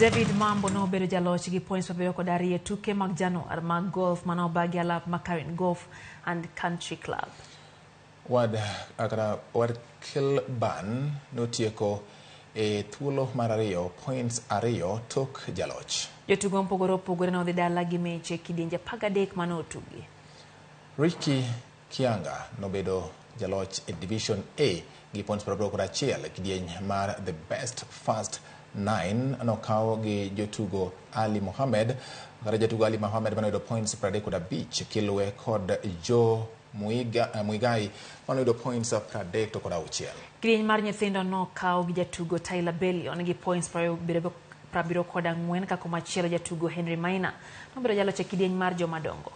David Mambo nobedo jaloch gi points 72 e tuke mag Januar mag golf mane obagi alap ma Karen Golf and Country Club. Wad kata Wad Kilburn notieko e thuolo mar ariyo points 2 tok jaloch. Jotugo mopogore opogore nodhi dala gi meche kidienje 13 mane otugi. Ricky Kianga nobedo jaloch e Division A gi points 81. Kidieny mar The Best First 9 nokaw gi jotugo Ali Mohamed kata jatugo Ali Mohamed manoyudo points 35 kiluwe kod Joe Muiga, Muigai manoyudo points 36. Kidieny mar nyithindo nokaw gi jatugo Tyler Bellion gi points 74 ka komachielo jatugo Henry Maina nobedo jaloch e kidieny mar jomadongo.